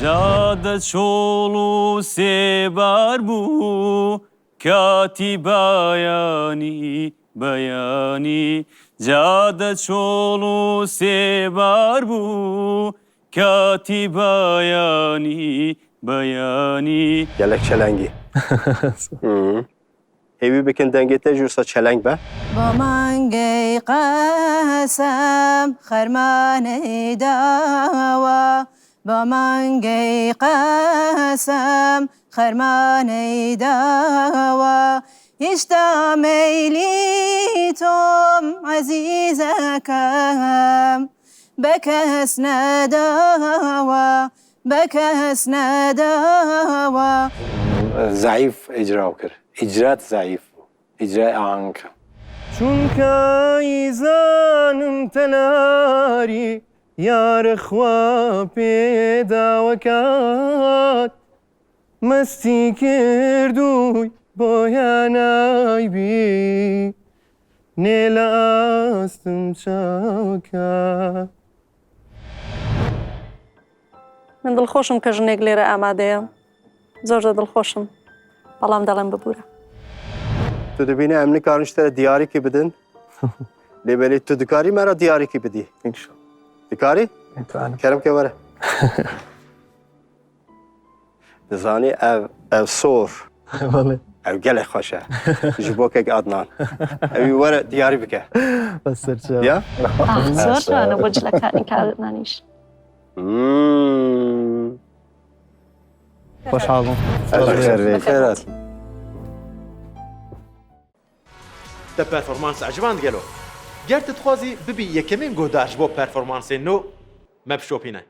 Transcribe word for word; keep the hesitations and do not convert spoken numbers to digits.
Cade çol û sêbar bû, katî bayanî, bayanî. Cade çol û sêbar bû, katî bayanî, bayanî. Gelek çelengî. Hı. Hêvî bikin dengê te jî wisa çeleng be. Ba mangey qesem xermaney dawa, ba mangey qesem xermaney dawa. Hişta meylî tom ezîzekem, be kes nedawa, be kes nedawa. Zayıf icra kir. İcraat zayıf. İcra anka. Çunka îzanim telarî yar xwe pêdawa kat. Mestî kirduy boya naybî nê li astim çaka. Min dilxweş im ke jinêk lêre amade ye. Zor zor dilxweş im. Belam delem bibûre. Tu dibînî em nikarin ji te diyarîkî bidin. Lê belê tu dikarî me re diyarîkî bidî. İnşallah. Dikarî? Dikarim. Kerem ke were. Dizanî ev, ev sor. Vallahi. Ev gelek xweş e. Ji bo kek Adnan. Ew were diyarî bike. Bes serçe. Ya? Ah, zor jwano bo cileka înkarnanîş. Hmm. Xweşhal bûm. Ez xêr, xêr hat. Te performans eciband gelo? Ger tu dixwazî bibî yekemîn guhdar ji bo performansên nû, me bişopîne.